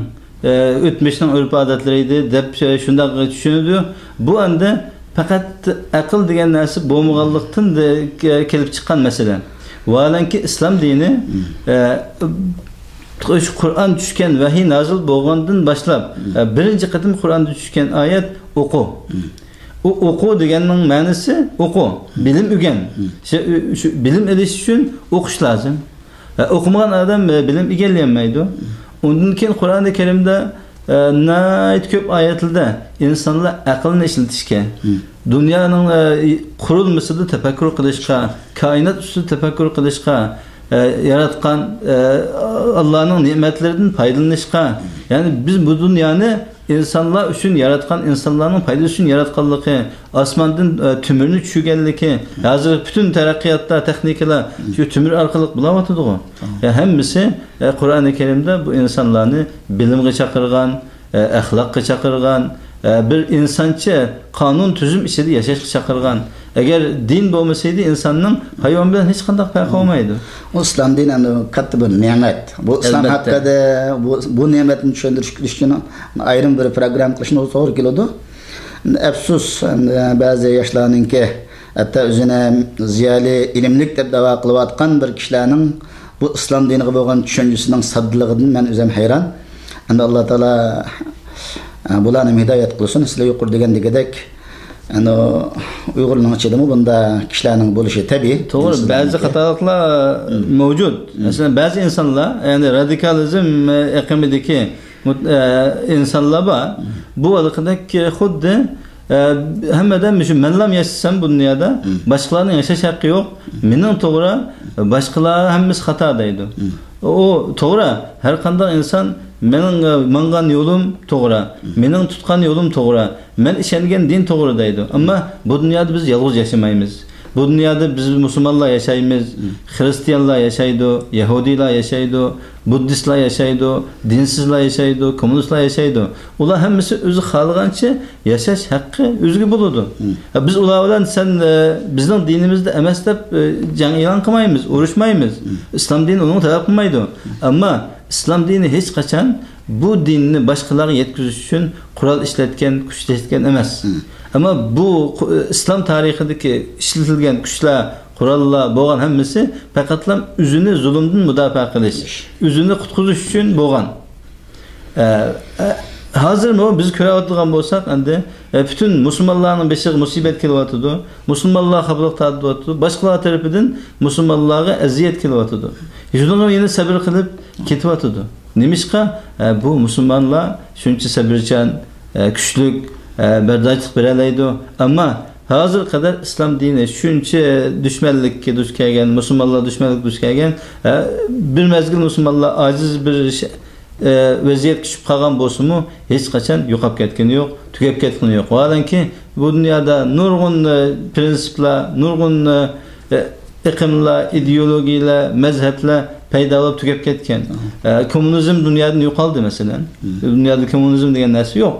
ئە، ئۆتمۈشنىڭ ئۆرپ-ئادەتلىرى ئىدى دەپ، ئە، شۇنداق چۈشىنىدۇ. بۇ ئەمدى پەقەت ئەقىل دېگەن نەرسە بولمىغانلىقتىن دە-، كە-، كېلىپ چىققان مەسىلە. ۋاھالەنكى ئىسلام دىنى، ئە، شۇ قۇرئان چۈشكەن، ۋەھىي نازىل بولغاندىن باشلاپ، ئە، بىرىنچى قېتىم قۇرئاندا چۈشكەن ئايەت ئوقۇ. ئۇ ئوقۇ دېگەننىڭ مەنىسى ئوقۇ، بىلىم ئۆگەن. شۇ، شۇ بىلىم ئېلىش ئۈچۈن ئوقۇش لازىم. ئە، ئوقۇمىغان ئادەم، ئە، بىلىم ئىگىلىيەلمەيدۇ. ئۇندىن كېيىن قۇرئانى كەرىمدە، ئە، ناھايىتى كۆپ ئايەتلەردە ئىنسانلار ئەقلىنى ئىشلىتىشكە، دۇنيانىڭ، ئە، قۇرۇلمىسىدا تەپەككۇر قىلىشقا، كائىنات ئۈستىدە تەپەككۇر قىلىشقا، ئە، ياراتقان، ئە، ئاللانىڭ نېمەتلىرىدىن پايدىلىنىشقا، يەنى بىز بۇ دۇنيانى ئىنسانلار ئۈچۈن ياراتقان، ئىنسانلارنىڭ پايدىسى ئۈچۈن ياراتقانلىقى، ئاسماندىن، ئە، تۆمۈرنى چۈشۈرگەنلىكى، ھازىر پۈتۈن تەرەققىياتتا، تېخنىكىلار شۇ تۆمۈر ئارقىلىق بولاۋاتىدىغۇ. يا، ھەممىسى، ئە، قۇرئانى كەرىمدە بۇ ئىنسانلارنى بىلىمغا چاقىرغان، ئە، ئەخلاققا چاقىرغان، ئە، بىر ئىنسانچە قانۇن تۈزۈم ئىچىدە ياشاشقا چاقىرغان. ئەگەر دىن بولمىسىدى، ئىنساننىڭ ھايۋان بىلەن ھېچقانداق پەرقى بولمايدۇ. ئۇ ئىسلام دىنى ئەمدى كاتتا بىر نېمەت. بۇ ئىسلام ھەققىدە، بۇ، بۇ نېمەتنى چۈشەندۈرۈش ئۈچۈن ئايرىم بىر پروگرامما قىلىشنىڭ توغرا كېلىدۇ. ئەپسۇس، ئەمدى بەزى ياشلارنىڭكى ھەتتا ئۆزىنى زىيالىي، ئىلىملىك دەپ دەۋا قىلىۋاتقان بىر كىشىلەرنىڭ بۇ ئىسلام دىنىغا بولغان چۈشەنچىسىنىڭ ساددىلىقىدىن مەن ئۆزۈم ھەيران. ئەمدى ئاللا تائالا، ئە، بۇلارنى ھىدايەت قىلسۇن. سىلەر يۇقىرىدا دېگەندىكىدەك، ئەنە، ئۇيغۇرنىڭ ئىچىدىمۇ بۇنداق كىشىلەرنىڭ بولۇشى تەبىئىي. توغرا، بەزى خاتالىقلار مەۋجۇت. مەسىلەن، بەزى ئىنسانلار، يەنى رادىكالىزم ئېقىمىدىكى مۇت-، ئە، ئىنسانلار بار. بۇ ھېلىقىدەك خۇددى، ئە، ھەممىدە مۇشۇ مەنلام ياشىسام بۇ دۇنيادا، باشقىلارنىڭ ياشاش ھەققى يوق، مېنىڭ توغرا، باشقىلار ھەممىسى خاتا دەيدۇ. ئۇ توغرا، ھەر قانداق ئىنسان مېنىڭ، ئە، ماڭغان يولۇم توغرا، مېنىڭ تۇتقان يولۇم توغرا، مەن ئىشەنگەن دىن توغرا دەيدۇ. ئەمما بۇ دۇنيادا بىز يالغۇز ياشىمايمىز. بۇ دۇنيادا بىز مۇسۇلمانلار ياشايمىز، خىرىستىيانلار ياشايدۇ، يەھۇدىيلار ياشايدۇ، بۇددىستلار ياشايدۇ، دىنسىزلار ياشايدۇ، كوممۇنىستلار ياشايدۇ. ئۇلار ھەممىسى ئۆزى خالىغانچە ياشاش ھەققى ئۆزىگە بولىدۇ. ھە، بىز ئۇلار بىلەن سەن، ئە، بىزنىڭ دىنىمىزدە ئەمەس دەپ، ئە، جەڭ ئېلان قىلمايمىز، ئۇرۇشمايمىز. ئىسلام دىنى ئۇنىڭغا تەلەپ قىلمايدۇ. ئەمما ئىسلام دىنى ھېچقاچان بۇ دىننى باشقىلارغا يەتكۈزۈش ئۈچۈن قورال ئىشلەتكەن، كۈچ ئىشلەتكەن ئەمەس. مم. ئەمما بۇ قو-، ئىسلام تارىخىدىكى ئىشلىتىلگەن كۈچلەر، قوراللار بولغان ھەممىسى پەقەتلا ئۆزىنى زۇلۇمدىن مۇداپىئە قىلىش، ئۆزىنى قۇتقۇزۇش ئۈچۈن بولغان. ئە، ئە، ھازىرمۇ بىز كۆرۈۋاتىدىغان بولساق، ئەمدى، ئە، پۈتۈن مۇسۇلمانلارنىڭ بېشىغا مۇسىبەت كېلىۋاتىدۇ، مۇسۇلمانلار خاپىلىق تارتىۋاتىدۇ، باشقىلار تەرىپىدىن مۇسۇلمانلارغا ئەزىيەت كېلىۋاتىدۇ. شۇنىڭغا يەنە سەبرى قىلىپ كېتىۋاتىدۇ. نېمىشقا؟ ئە، بۇ مۇسۇلمانلار شۇنچە سەبرىچان، ئە، كۈچلۈك، ئە، بەرداشلىق بېرەلەيدۇ. ئەمما ھازىرغا قەدەر ئىسلام دىنى شۇنچە دۈشمەنلىككە دۇچ كەلگەن، مۇسۇلمانلار دۈشمەنلىككە دۇچ كەلگەن، ئە، بىر مەزگىل مۇسۇلمانلار ئاجىز بىر ئىش، ئە، ۋەزىيەتكە چۈشۈپ قالغان بولسىمۇ، ھېچقاچان يوقاپ كەتكىنى يوق، تۈگەپ كەتكىنى يوق. ۋاھالەنكى، بۇ دۇنيادا نۇرغۇن، ئە، پىرىنسىپلار، نۇرغۇن، ئە، ئېقىملار، ئىدېئولوگىيەلەر، مەزھەپلەر پەيدا بولۇپ تۈگەپ كەتكەن. ئە، كوممۇنىزم دۇنيادىن يوقالدى، مەسىلەن. دۇنيادا كوممۇنىزم دېگەن نەرسە يوق.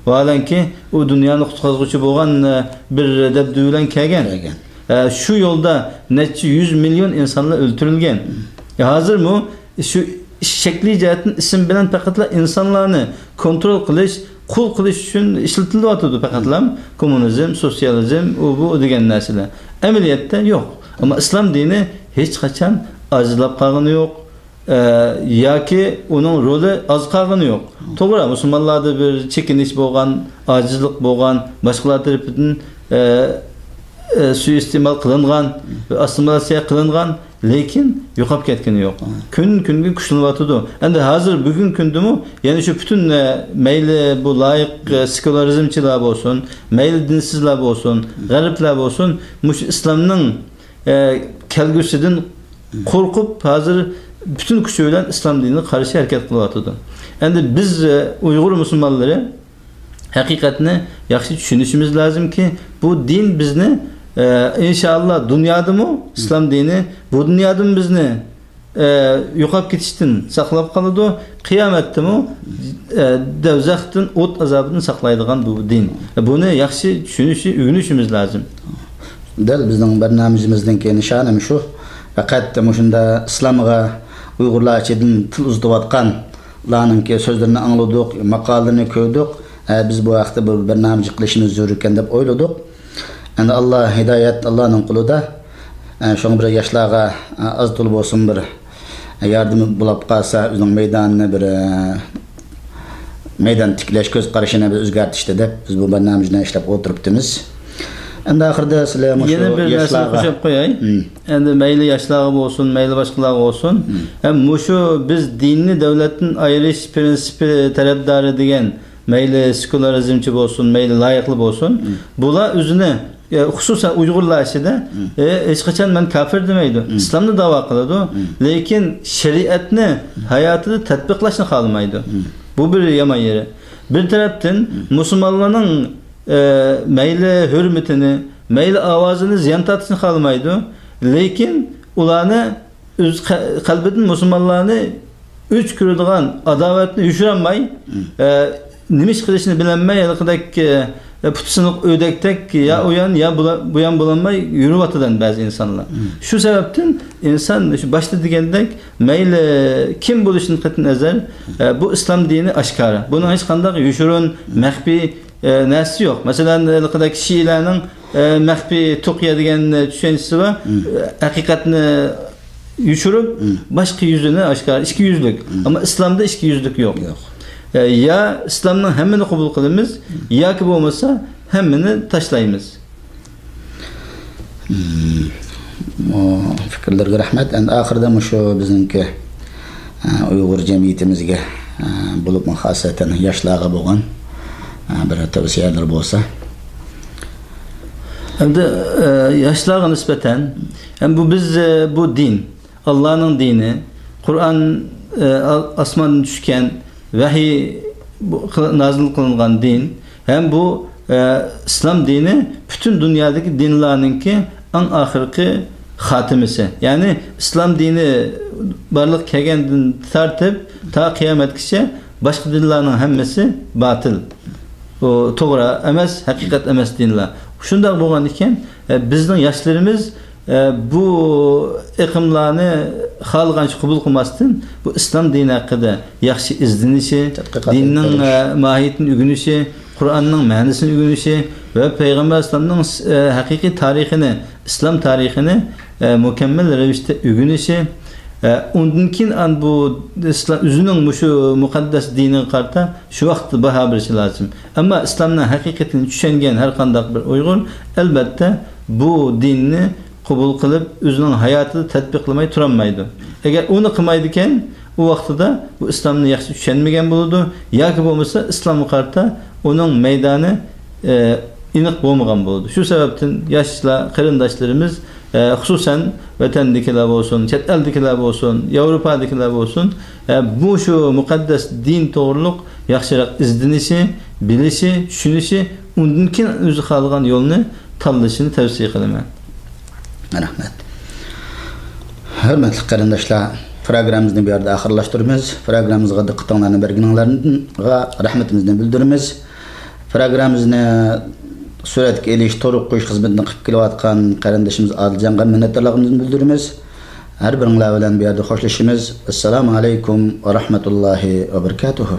ۋاھالەنكى، ئۇ دۇنيانى قۇتقۇزغۇچى بولغان، ئە، بىر دەبدىبە بىلەن كەلگەن. كەلگەن. ئە، شۇ يولدا نەچچە يۈز مىليون ئىنسانلار ئۆلتۈرۈلگەن. ئە، ھازىرمۇ شۇ شەكلىي جەھەتتىن ئىسىم بىلەن پەقەتلا ئىنسانلارنى كونترول قىلىش، قۇل قىلىش ئۈچۈن ئىشلىتىلىۋاتىدۇ پەقەتلا. كوممۇنىزم، سوتسىيالىزم، ئۇ بۇ دېگەن نەرسىلەر. ئەمەلىيەتتە يوق. ئەمما ئىسلام دىنى ھېچقاچان ئاجىزلاپ قالغىنى يوق. ئە، ياكى ئۇنىڭ رولى ئاز قالغىنى يوق. توغرا، مۇسۇلمانلاردا بىر چېكىنىش بولغان، ئاجىزلىق بولغان، باشقىلار تەرىپىدىن، ئە، ئە، سۇيىئىستېمال قىلىنغان، ئاسسىمىلياتسىيە قىلىنغان، لېكىن يوقاپ كەتكىنى يوق. كۈن كۈنگە كۈچلىنىۋاتىدۇ. ئەمدى ھازىر بۈگۈنكى كۈندىمۇ يەنە شۇ پۈتۈن، ئە، مەيلى بۇ لايىق، ئە، سېكۇلارىزمچىلار بولسۇن، مەيلى دىنسىزلار بولسۇن، غەربلەر بولسۇن، مۇشۇ ئىسلامنىڭ ئە، كەلگۈسىدىن قورقۇپ، ھازىر پۈتۈن كۈچى بىلەن ئىسلام دىنىغا قارشى ھەرىكەت قىلىۋاتىدۇ. ئەمدى بىز، ئە، ئۇيغۇر مۇسۇلمانلىرى ھەقىقەتنى ياخشى چۈشىنىشىمىز لازىمكى، بۇ دىن بىزنى، ئە، ئىنشائاللا دۇنيادىمۇ ئىسلام دىنى بۇ دۇنيادىمۇ بىزنى، ئە، يوقاپ كېتىشتىن ساقلاپ قالىدۇ. قىيامەتتىمۇ، ئە، دەۋزەختىن، ئوت ئازابىدىن ساقلايدىغان بۇ دىن. بۇنى ياخشى چۈشىنىشى، ئۆگىنىشىمىز لازىم. دەل بىزنىڭ بەرنامىمىزنىڭكى نىشانىمۇ شۇ. پەقەت مۇشۇنداق ئىسلامغا ئۇيغۇرلار ئىچىدىن تىل ئۇزىتىۋاتقانلارنىڭكى سۆزلىرىنى ئاڭلىدۇق، ماقالىلىرىنى كۆردۇق. ھە، بىز بۇ ھەقتە بىر بەرنامىچە قىلىشىمىز زۆرۈركەن دەپ ئويلىدۇق. ئەمدى ئاللا ھىدايەت ئاللانىڭ قولىدا. ئە، شۇڭا بىر ياشلارغا، ئە، ئاز تولا بولسىمۇ بىر ياردىمى بولۇپ قالسا، ئۆزىنىڭ مەيدانىنى بىر، ئە، مەيدان تىكلەش كۆز قارىشىنى بىر ئۆزگەرتىشتە دەپ، بىز بۇ بەرنامىنى ئىشلەپ ئولتۇرۇپتىمىز. ئەمدى ئاخىرىدا سىلەر مۇشۇ يەنە بىر نەرسىنى ياشلارغا قوشۇپ قوياي. مم. ئەمدى مەيلى ياشلارغا بولسۇن، مەيلى باشقىلارغا بولسۇن. مم. ھەم مۇشۇ بىز دىننى دۆلەتتىن ئايرىش پىرىنسىپى تەرەپدارى دېگەن مەيلى سېكۇلارىزمچى بولسۇن، مەيلى لايىقلار بولسۇن، مم. بۇلار ئۆزىنى، ئە، خۇسۇسەن ئۇيغۇرلار ئىچىدە، مم. ئە، ھېچقاچان مەن كاپىر دېمەيدۇ، مم. ئىسلامنى داۋا قىلىدۇ، مم. لېكىن شەرىئەتنى ھاياتىدا تەتبىقلاشنى خالىمايدۇ. مم. بۇ بىر يامان يېرى. بىر تەرەپتىن مم. مۇسۇلمانلارنىڭ، ئە، مەيلى ھۆرمىتىنى، مەيلى ئاۋازىنى زىيان تارتىشنى خالىمايدۇ، لېكىن ئۇلارنى ئۆز قە-، قەلبىدىن مۇسۇلمانلارنى ئۆچ كۆرىدىغان ئاداۋەتنى يوشۇرالماي، مم. ئە، نېمە ئىش قىلىشنى بىلەلمەي، ھېلىقىدەك، ئە، پۇتى سىنىق ئۆدەكتەك يا مم. ئۇ يان، يا بۇلا-، بۇ يان بولالماي يۈرۈۋاتىدۇ بەزى ئىنسانلار. مم. شۇ سەۋەبتىن ئىنسان شۇ باشتا دېگەندەك، مەيلى كىم بولۇشىدىن قەتئىينەزەر، مم. ئە، بۇ ئىسلام دىنى ئاشكارا. بۇنىڭ ھېچقانداق يوشۇرۇن، مم. مەخپىي، ئە، نەرسىسى يوق. مەسىلەن، ھېلىقىدەك شىئىلەرنىڭ ئە، مەخپىي تۇقيا دېگەن، ئە، چۈشەنچىسى بار. مم. ئە، ھەقىقەتنى يوشۇرۇپ، مم. باشقا يۈزىنى ئاشكارا، ئىككى يۈزلۈك. مم. ئەمما ئىسلامدا ئىككى يۈزلۈك يوق. يوق. ئە، يا ئىسلامنىڭ ھەممىنى قوبۇل قىلىمىز، مم. ياكى بولمىسا ھەممىنى تاشلايمىز. مم. ئۇ پىكىرلەرگە رەھمەت. ئەمدى ئاخىرىدا مۇشۇ بىزنىڭكى، ئە، ئۇيغۇر جەمئىيىتىمىزگە، ئە، بولۇپمۇ خاسەتەن ياشلارغا بولغان، ئە، بىر تەۋسىيەلىرى بولسا. ئەمدى، ئە، ياشلارغا نىسبەتەن، ھەم بۇ بىز، ئە، بۇ دىن، ئاللانىڭ دىنى، قۇرئان، ئە، ئا-، ئاسماندىن چۈشكەن ۋەھىي بۇ قىل-، نازىل قىلىنغان دىن، ھەم بۇ، ئە، ئىسلام دىنى پۈتۈن دۇنيادىكى دىنلارنىڭكى ئەڭ ئاخىرقى خاتىمىسى. يەنى ئىسلام دىنى بارلىققا كەلگەندىن تارتىپ تا قىيامەتكىچە باشقا دىنلارنىڭ ھەممىسى باتىل. ئۇ توغرا ئەمەس، ھەقىقەت ئەمەس دىنلار. شۇنداق بولغان ئىكەن، ئە، بىزنىڭ ياشلىرىمىز، ئە، بۇ ئېقىملارنى خالىغانچە قوبۇل قىلماستىن، بۇ ئىسلام دىنى ھەققىدە ياخشى ئىزدىنىشى، تەتقىقات دىننىڭ، ئېلىپ بېرىش. ئە، ماھىيىتىنى ئۆگىنىشى، قۇرئاننىڭ مەنىسىنى ئۆگىنىشى ۋە پەيغەمبەر ئەلەيھىسسالامنىڭ، ئە، ھەقىقىي تارىخىنى، ئىسلام تارىخىنى، ئە، مۇكەممەل رەۋىشتە ئۆگىنىشى، ئە، ئۇندىن كېيىن ئان بۇ ئىسلام ئۆزىنىڭ مۇشۇ مۇقەددەس دىنىغا قارىتا شۇ ۋاقىتتا باھا بېرىشى لازىم. ئەمما ئىسلامنىڭ ھەقىقىتىنى چۈشەنگەن ھەر قانداق بىر ئۇيغۇر، ئەلبەتتە، بۇ دىننى قوبۇل قىلىپ، ئۆزىنىڭ ھاياتىدا تەتبىقلىماي تۇرالمايدۇ. ئەگەر ئۇنى قىلمايدىكەن، ئۇ ۋاقتىدا بۇ ئىسلامنى ياخشى چۈشەنمىگەن بولىدۇ ياكى بولمىسا ئىسلامغا قارىتا ئۇنىڭ مەيدانى، ئە، ئېنىق بولمىغان بولىدۇ. شۇ سەۋەبتىن ياشلار، قېرىنداشلىرىمىز، ئە، خۇسۇسەن ۋەتەندىكىلەر بولسۇن، چەت ئەلدىكىلەر بولسۇن، ياۋروپادىكىلەر بولسۇن، ئە، بۇ شۇ مۇقەددەس دىن توغرۇلۇق ياخشىراق ئىزدىنىشى، بىلىشى، چۈشىنىشى، ئۇندىن كېيىن ئۆزى خالىغان يولنى تاللىشىنى تەۋسىيە قىلىمەن. رەھمەت. ھۆرمەتلىك قېرىنداشلار، پروگراممىمىزنى بۇ يەردە ئاخىرلاشتۇرىمىز. پروگراممىمىزغا دىققىتىڭلارنى بەرگىنىڭلارغا رەھمىتىمىزنى بىلدۈرىمىز. پروگراممىمىزنى سۈرەتكە ئېلىش، تورغا قويۇش خىزمىتىنى قىلىپ كېلىۋاتقان قېرىندىشىمىز ئادىلجانغا مىننەتدارلىقىمىزنى بىلدۈرىمىز. ھەر بىرىڭلار بىلەن بۇ يەردە خوشلىشىمىز. ئەسسالامۇ ئەلەيكۇم ۋە رەھمەتۇللاھى ۋە بەرىكاتۇھۇ.